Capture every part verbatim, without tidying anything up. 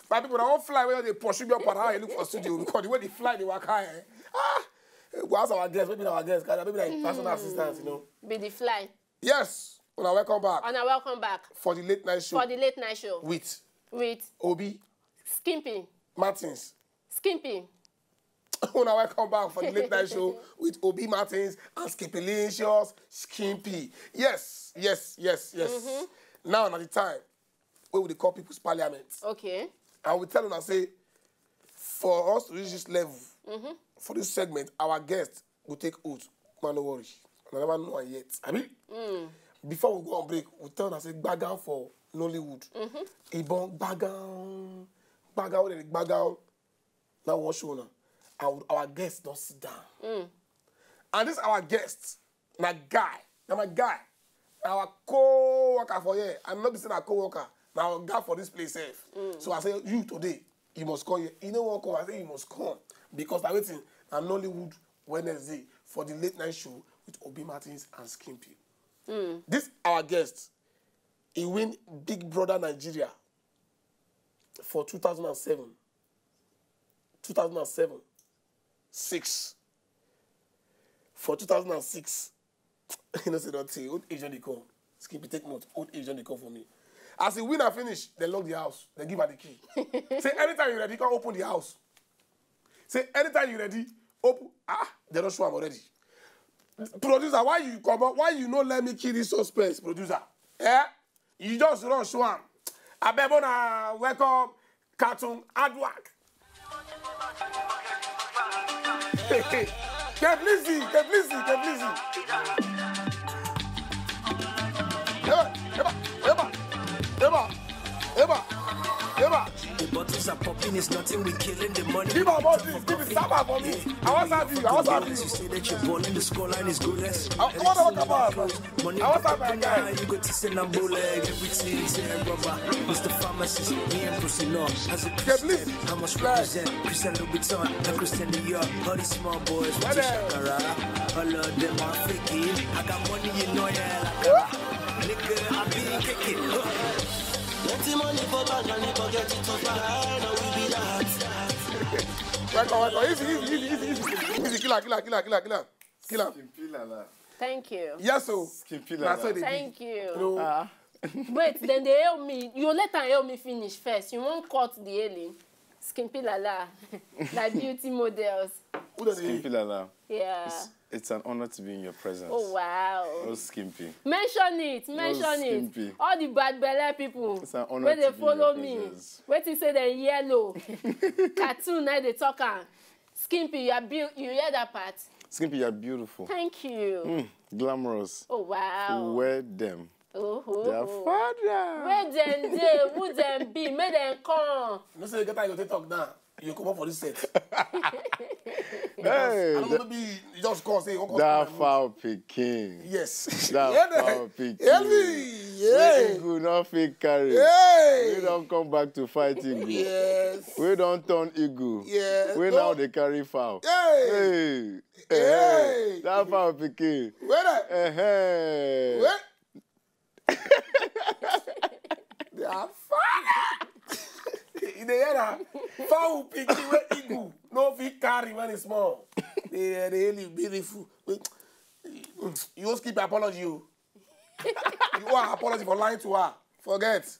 My people, I won't fly where they pursue your para. I look for studio because the way they fly, they work high. Eh? Ah, we ask our guests, maybe our guests, can maybe like personal assistants, you know. Be the fly. Yes, well, welcome back And I welcome back for the late night show for the late night show with with Obi Skimpy. Martins. Skimpy. Una welcome back for the late night show with Obi Martins and Skimpylicious Skimpy. Yes, yes, yes, yes. Now na the time wey we dey call people's parliament. Okay. And we tell una say for us to reach this level, for this segment, our guest go take oath. Man, no worry. I never know am yet. I mean, before we go on break, we tell una say gbagan for Nollywood. Ibon gbagan, gbagan, wey dem dey gbagan. Now we wan show una. Our, our guest don sit down. And this our guest, na guy, na my guy, na our co-worker for here. And no be say na co-worker, na our guy for this place sef. So I say you today, you must come here. You no wan come, I say you must come because na wetin na Nollywood Wednesday for the late night show with Obi Martins and Skimpy. This our guest, he win Big Brother Nigeria for two thousand and seven. two thousand and seven, six. For two thousand and six, you know say don tey, old age don dey come. Skimpy, take note, old age don dey come for me. As he win and finish, dem lock the house, dem give am the key. Say anytime you ready, come open the house. Say anytime you ready, open. Ah, dem don show am already. Producer, why you comot? Why you no let me kill this suspense, producer? Eh? You just run show am. Abeg, una welcome Cartoon Hard Work. Keblizzy, Keblizzy, Keblizzy. Eba, eba, eba, eba, eba, eba. The bottles are popping, it's nothing, we killing the money. Give am all this, give it, serve am for me. I wan serve you, I wan serve you. You say that you're balling, the scoreline is goalless. I, I wan talk about. Money I wan serve my guy. You go to say na bootleg, everything say rubber. Mister Pharmacist, me and Pussy Law. As a Keblizzy. Christian, I must represent Christian Louboutin and Christian Dior. All these small boys with Brother. Shakara. All of them are faking. I got money, you know, yeah, like a nigga, I be kicking. Plenty money for bank and the pocket it too far. Now we be that. Welcome, welcome. Easy, easy, easy, easy, easy. Easy, killer, killer, killer, killer, killer. Killer. Skimpy lala. Thank you. Yes, so. Skimpy Na so lala. they Thank be. you. No. Wait, then they help me. You let her help me finish first. You won't cut the alien. Skimpy lala. Like beauty models. Who does Skimpy it? lala. Yeah. It's, it's an honor to be in your presence. Oh wow. Oh, Skimpy. Mention it. Mention it. Skimpy. All the bad belle people. It's an honor Where to they be in follow your me. Presence. Wait till say they yellow. Cartoon now they talk am. Skimpy, you are built. You hear that part? Skimpy, you're beautiful. Thank you. Glamorous. Oh wow. Wear them. Oh, oh, Their oh. father. Where them dey? Who them be? Make them come. No say you get how you take talk now. You come up for this set. Hey, I don't know, maybe you just call say you come that come foul picking. Yes. That Yeah, foul picking. Help me. Wey Yeah. eagle no fit carry. Hey. We don come back to fight eagle. Yes. We don turn eagle. Yeah. We No. Now dey carry foul. Hey. Hey. Hey. That foul picking. Where the Eh. Where? Their father. You dey hear that? Fowl pikin wey eagle no fit carry when e small. They they really beautiful. You go skip apology o. You owe apology for lying to her. Forget.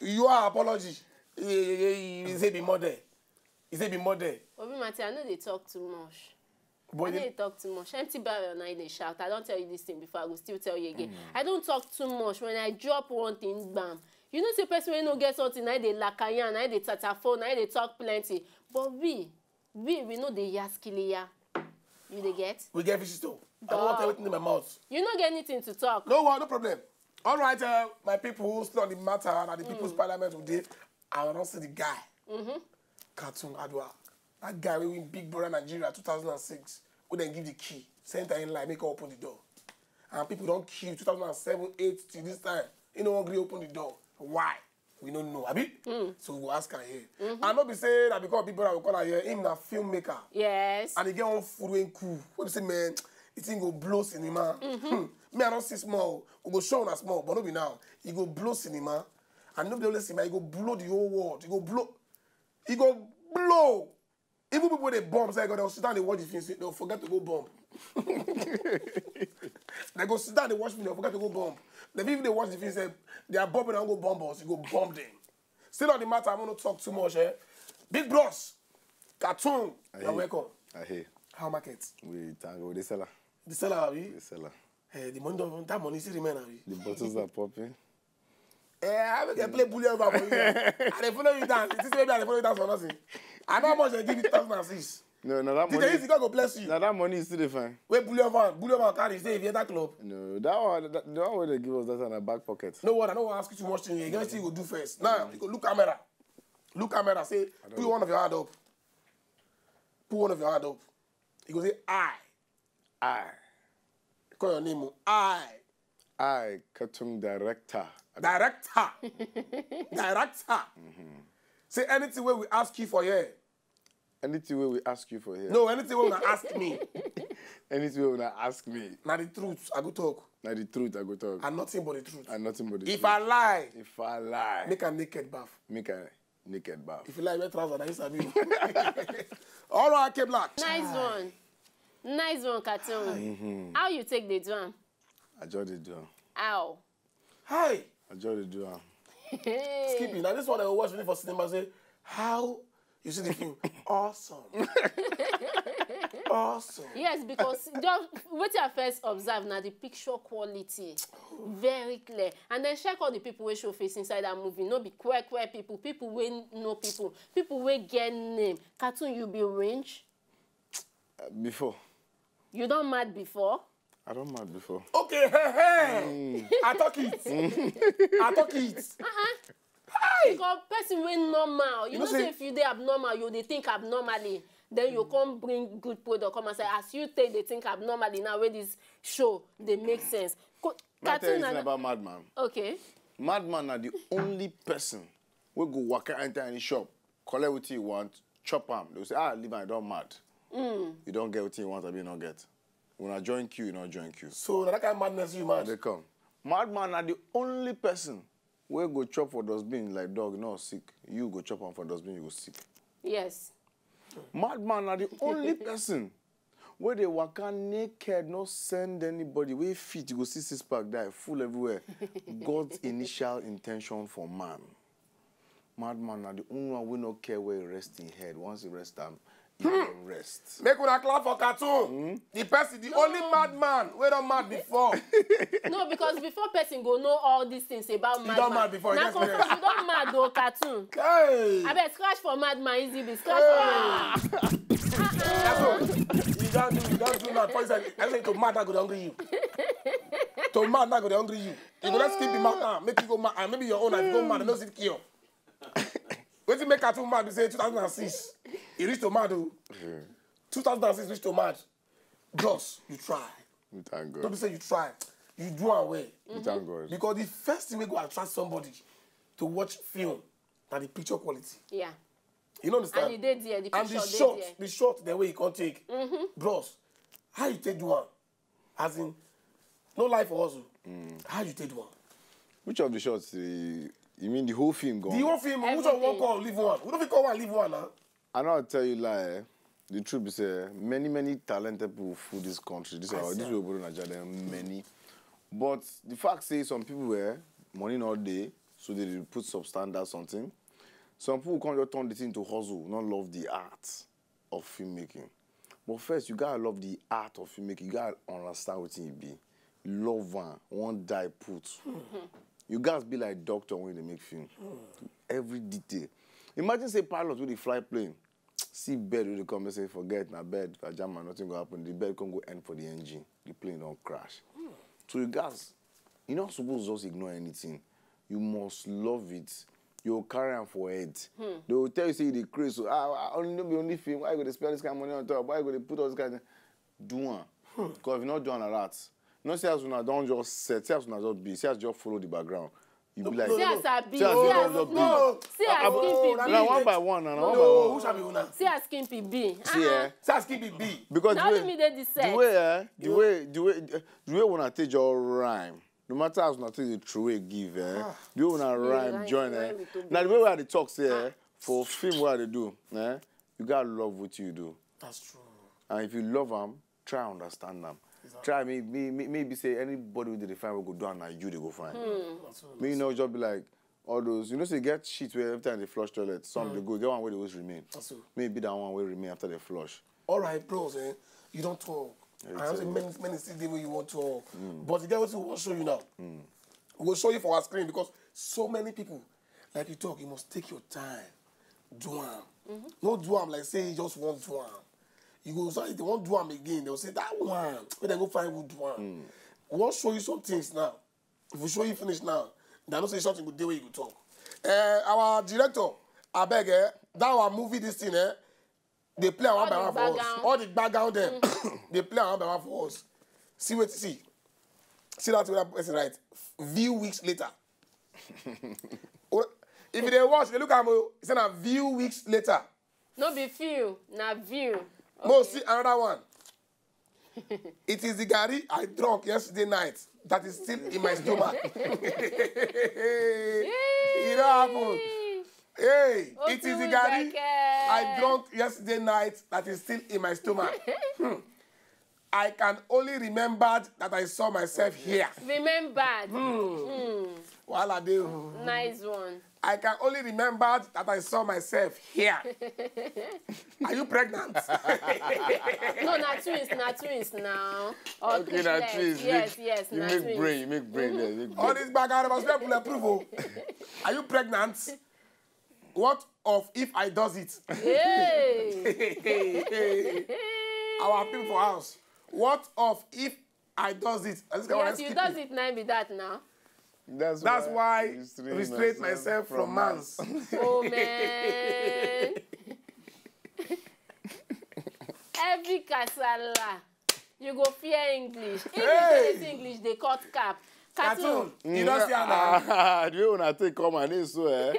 You owe apology. You say be mother. You say be mother. Obi Mati, I know they talk too much. But I know you, you talk too much. Empty barrel now they shout. I don't tell you this thing before. I go still tell you again. I don't talk too much. When I drop one thing, bam. You know, say person wey no get something, now they lakayan, now they tatafo, now they talk plenty. But we, we, we know the yaskiliya. You dey get? we get visitor. I don't want Dog. Everything in my mouth. You no get anything to talk. No one, no problem. All right, uh, my people, still on the matter, and the people's parliament today, I don't see the guy. Cartoon Adwa. That guy we win Big Brother Nigeria two thousand and six. Who dem give the key? Say enter in line, make I open the door. And people don queue two thousand and seven, eight till this time. He no wan gree open the door. Why? We no know, abi? So we go ask am here. And no be say na because Big Brother go call am here, him na filmmaker. Yes. And he get one food wey cool. Wey be say, man, the thing go blow cinema. Hmm. Me, I don see small. We go show una small, but no be now. E go blow cinema. And no be only cinema, e go blow the whole world. E go blow. E go blow. Even people wey dey bomb, say, God, they'll sit down and watch the film, say, they'll forget to go bomb. They go sit down, they watch me, they'll forget to go bomb. They even they watch the film, say, they are bombing and go bomb us, you go bomb them. Still on the matter, I'm gonna talk too much, eh? Big Bros, Cartoon, you're welcome. I hear. How market? We thank God. They sell her. The seller, abi? They sell her. Eh, the money, don- that money still remain, abi? The bottles are popping. Eh, I will get play bully over for you. I dey follow you down. This baby, I dey follow you down for nothing. I know how much they give you two thousand and six. No, no, that D J money. Easy, God go bless you. Now that money is still the fine. Where bully over, bully over carry, say if you enter club. No, that one, that, the one where they give us that on a back pocket. No what, I don't want to ask you too much thing. You guys still go do first. Now, you go look camera. Look camera, say, put one of your hand up. Put one of your hand up. You go say, I. I, Call your name. Oh. I. I, Cartoon Director. Director. Director. Say anything where we ask you for here. Anything where we ask you for here. No, anything where we ask me. Anything where we ask me. Now the truth, I go talk. Now the truth I go talk. And nothing but the truth. And nothing but the If truth. I lie, If I lie, make a naked bath. Make a naked bath. If you lie, wear trouser, that is me. All right, K Black. Nice one. Nice one, Cartoon. How you take the drum? I just did do. How? Hi. I just did do. Skip it. Now this one I watch me for cinema say, how you see the film? Awesome. Awesome. Yes, because just wetin I first observe na the picture quality very clear, and then check all the people wey show face inside that movie. No be queer queer people, people wey know people, people wey get name. Cartoon, you be range. Before. You don mad before? I don't mad before. Okay, hey, hey. I talk it. I talk it. Because person wey normal, you, You know know say say if you dey abnormal, you dey think abnormally. Then you come bring good product come and say, as you take dey think abnormally now, wey this show dey make sense. Co- Let me tell you Cartoon something na about madman. Okay. Madman na the only person wey go waka enter any shop, collect wetin you want, chop am. They go say, ah, leave am, you don mad. You don get wetin you want, abi you no get. When I join queue, you no join queue. So na that kind of madness you As mad. They come. Madman na the only person wey go chop for dustbin like dog, no sick. You go chop am for dustbin, you go sick. Yes. Madman na the only person wey dey waka naked, no send anybody, wey fit go see six pack die, full everywhere. God's initial intention for man. Madman na the only one wey no care where he rest him head. Once he rest am, he go rest. Make una clap for Cartoon. The person, the only madman wey don mad before. No, because before person go know all these things about You mad don man. mad before, you Na experience. Confess, you don mad o, Cartoon. Hey. Abeg, scratch for mad man, easy be scratch for am. That's all. You don't do, you don't do that. For example, I say to mad, I go dey hungry you. To mad, I go dey hungry you. You go let's keep the mad now. Make you go mad, and maybe your own, if you go mad, no see cure. Wetin make Cartoon mad be say two thousand and six, e reach to mad o. Two thousand and six reach to mad. Bros, you try. We thank Don't God. Be say you try. You do am well. We thank God. Because the first thing wey go attract somebody to watch film na the picture quality. Yeah. You know understand? And e dey there, the And picture the dey shot, there. The shot, the way you can take. Bros, how you take do am? As in, no lie for us o. How you take do am? Which of the shots? The, you mean the whole film gone? The whole film, which one Everything. One call, leave one. We don't fit call one, leave one now. I no tell you lie. Eh? The truth is, uh, many, many talented people full this country. This I is see. This way, Nigeria, there are many. But the fact say some people were money not day, so they dey put substandard something. Some people can't just turn the thing to hustle, not love the art of filmmaking. But first, you gotta love the art of filmmaking. You gotta understand what it be. Love one, one die put. You guys be like doctor when they make film. Every detail. Imagine say pilot with the fly plane. See bed wey dey come, say forget na bed, pajama, nothing go happen. The bed come go end for the engine. The plane don crash. So you guys, you not supposed to just ignore anything. You must love it. You go carry am for head. They will tell you say you dey craze. So ah, ah, only no be only film. Why you go dey spend this kind of money on top? Why you go dey put all this kind of do am. Because if you no do am like that, you know, see as una don just set, see as una just be, see as you just follow the background. You be like, See as I be. See as See you as just be. No. See as Oh, Skippy that be. Now is one it. by one now. Now one by No, who one. shall be una? See as Skippy be. See, eh? See as Skippy be. Because Now the let way, me dey the set. the way, eh, the way, the way, eh, the way una take just rhyme. No matter as una take dey throw away give, eh? The way una rhyme rhyme join, well eh? with Tobi. Now the way wey I dey talk say, eh, for film wey I dey do, eh, you gotta love what you do. That's true. And if you love am, try understand am. Try me, me, me, maybe say anybody wey dey find wey go do am na you dey go find. That's true. Me, you know, just be like all those. You know, say get shit where every time they flush toilet, some they go get one where they always remain. That's true. Maybe that one will remain after they flush. All right, bros, eh? You don't talk. I don't say Exactly. many, many things dey wey you want to talk. But the guy wey we wan show you now. We go show you for our screen because so many people, like you talk, you must take your time. Do am. No do am like say you just wan do am. You go say if they wan do am again, they go say that one. Make dem go find who do am. We wan show you some things now. If we show you finish now, then I know say something go dey wey you go talk. Eh, our director, abeg, eh, that our movie, this thing, eh, they play am one by All one the for us. background. All the background dem, they play am one by one for us. See what you see. See that way that person write. View weeks later. Oh, if you dey watch, they look at me. Say na view weeks later. No be few, na view. Mo see another one. It is the garri I drank yesterday night that is still in my stomach. It don't happen. Hey, it is the Otu garri Ibeke. I drank yesterday night that is still in my stomach. Hmm. I can only remember that I saw myself here. Remembered. Wahala dey o. Nice one. I can only remember that I saw myself here. Are you pregnant? No, na twins, na twins now. Or Okay, na triplets. trees. Yes, make, yes, you na make twins. brain, you make brain there. Make All brain. this background must be bulletproof o. Are you pregnant? What of if I does it? Hey. Our people for house. What of if I does it? This guy Yes, wanna you skip does it. It now be that now. That's, That's why restrain restrain myself from mans. Oh man. Every kasala, you go fear English. English, Hey! English, English, they cut cap. Cartoon. Cartoon. You don't see am now. The way una take come and they so, eh?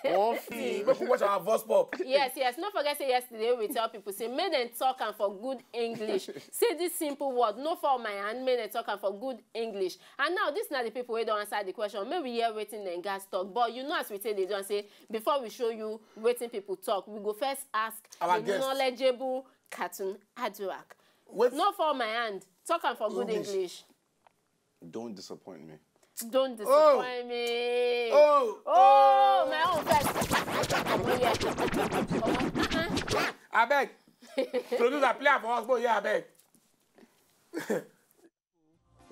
One feel. Make we watch our voice pop. Yes, yes. No forget say yesterday we tell people say make dem talk am for good English. Say this simple word, no fall my hand, make dem talk am for good English. And now this na the people wey don answer the question. Make we hear wetin dem guys talk. But you know as we take dey do am say before we show you wetin people talk, we go first ask Our the guest. Knowledgeable Cartoon Aduak. Wait. No fall my hand. Talk am for good English. English. Don't disappoint me. Don't disappoint me. Oh. Oh, my own first. Oh, yeah. Abeg. Producer, play am for us, boy. Yeah, abeg.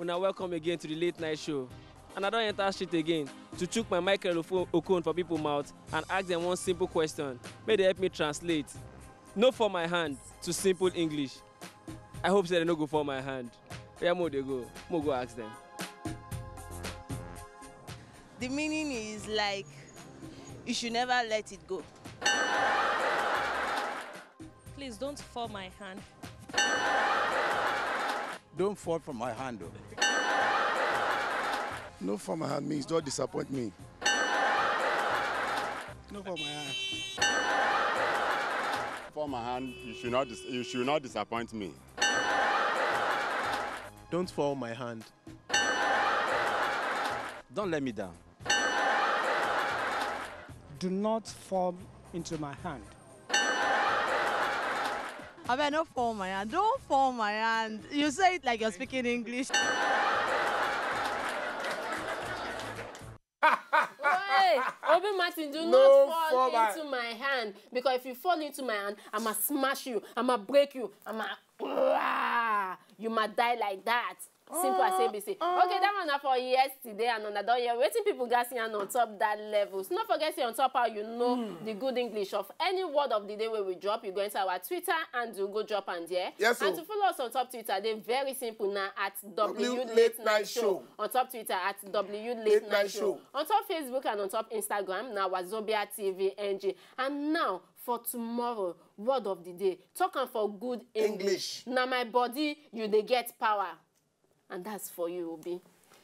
Una welcome again to the late night show. And I don enter street again to chook my Michael Ofo- Okon for people mouth and ask them one simple question. Make they help me translate. No fall my hand to simple English. I hope say they no go fall my hand. Where mo dey go? Mo go ask them. The meaning is like you should never let it go. Please don't fall my hand. Don't fall from my hand, though. No fall my hand means don't disappoint me. No fall my hand. Fall my hand, you should not dis- you should not disappoint me. Don't fall my hand. Don't let me down. Do not fall into my hand. Abeg, no fall my hand. Don't fall my hand. You say it like you're speaking English. Hey, Obi Martin, do No not fall fall my- into my hand, because if you fall into my hand, I'ma smash you, I'ma break you, I'ma. Rah! You might die like that. Simple as A B C. Okay, that one na for yesterday and una don hear wetin people gas yarn on top that level. So no forget say on top how you know the good English of any word of the day wey we drop, you go enter our Twitter and you go drop am there. Yes, And sir. To follow us on top Twitter, dey very simple na at W W Late Late Night Night Show. Show. On top Twitter at W Late Night Show. On top Facebook and on top Instagram na Wazobia T V N G. And now for tomorrow, Word of the day. Talk am for good English. English. Na my body, you dey get power. And that's for you, Obi.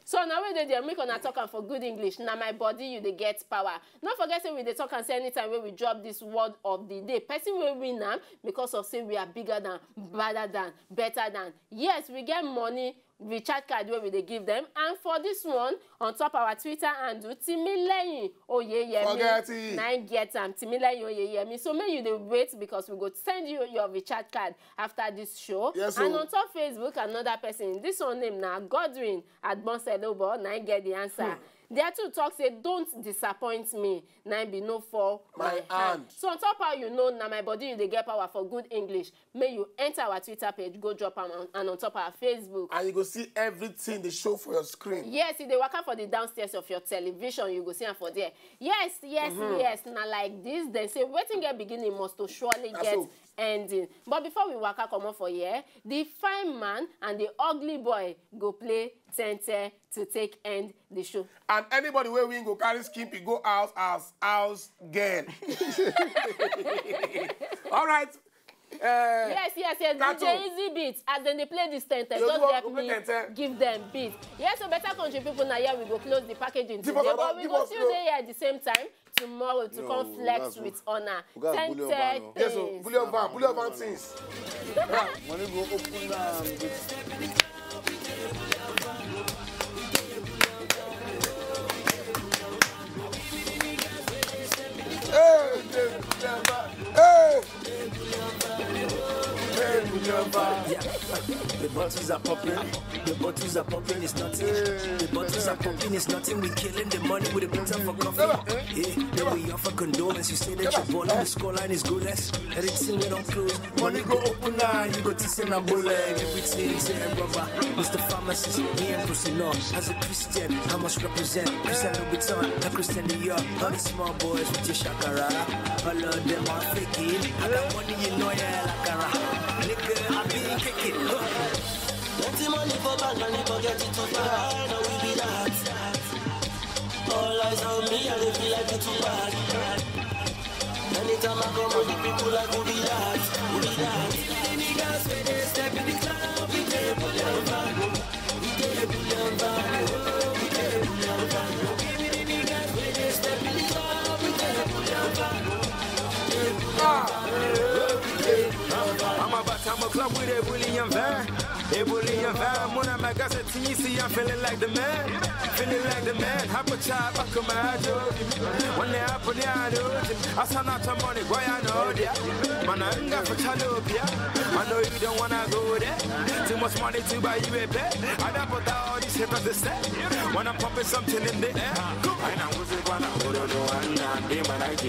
So now we dey there, make una talk am for good English. Na my body, you dey get power. No forget say we dey talk and say anytime wey we drop this word of the day, person wey win am because of say we are bigger than, badder than, better than. Yes, we get money, recharge card wey we dey give them. And for this one, on top our Twitter handle, Timileyin Oyeyemi. Forget it. Na im get am, Timileyin Oyeyemi. So make you dey wait because we go send you your recharge card after this show. Yes, and o. On top Facebook, another person. This one name na Godwin Agbonselobo, na im get the answer. Hmm. There too talk say, "Don't disappoint me, na im be no fall my hand." So on top how you know na my body you dey get power for good English, make you enter our Twitter page, go drop am on, and on top our Facebook. And you go see everything dey show for your screen. Yes, e dey waka for the downstairs of your television, you go see am for there. Yes, yes, yes. Na like this, dem say wetin get beginning must to surely get ending. But before we waka comot for here, the fine man and the ugly boy go play tente to take end the show. And anybody wey win go carry Skippy go house as house girl. All right. Uh, yes, yes, yes. D J Easy Beats, as dem dey play this tente, just help me give them beat. Yes, so better country people, na here we go close the packaging today, but we go still dey here at the same time tomorrow to come flex with honor. Ten ten. Yes, so bullion van, bullion van things. Money go open am. Hey, hey. Hey, the bottles are popping. The bottles are popping, it's nothing. The bottles are popping, it's nothing. We killing the money with a pizza for coffee. Yeah, then we offer condolence. You say that you're balling, the scoreline is goalless. Anything we don't close, money go open now. You go to send a bullet. Everything is a rubber. Mister Pharmacist, me and Bruce, no. As a Christian, I must represent. Christian Louboutin, a Christian Dior. All the small boys with your shakara. All of them are faking. I got money, you know, yeah, like a nigga, I be kicking. Plenty money for bank and you forget it to buy. Now we be that. All eyes on me and they feel like it too bad. Anytime I come with the people like who be that, who be that. Niggas when they step in the club, we dey bullion van. We dey bullion van. We dey bullion van. Give me the niggas when they step in the club, we dey bullion van. Ah. I'm about time a club with a bullion van. A bullion van, when I'm like, I said, "T C, I'm feeling like the man." Feeling like the man, hop a chop, I come out, yo. When they happen, yeah, I know. I saw not some money, boy, I know, yeah. Man, I ain't got for Chalobia. I know you don't wanna go there. Too much money to buy you a bed. I don't put all these hitters to step. When I'm pumping something in the air. Go. And I was a one, I would have no one, I'm being my night,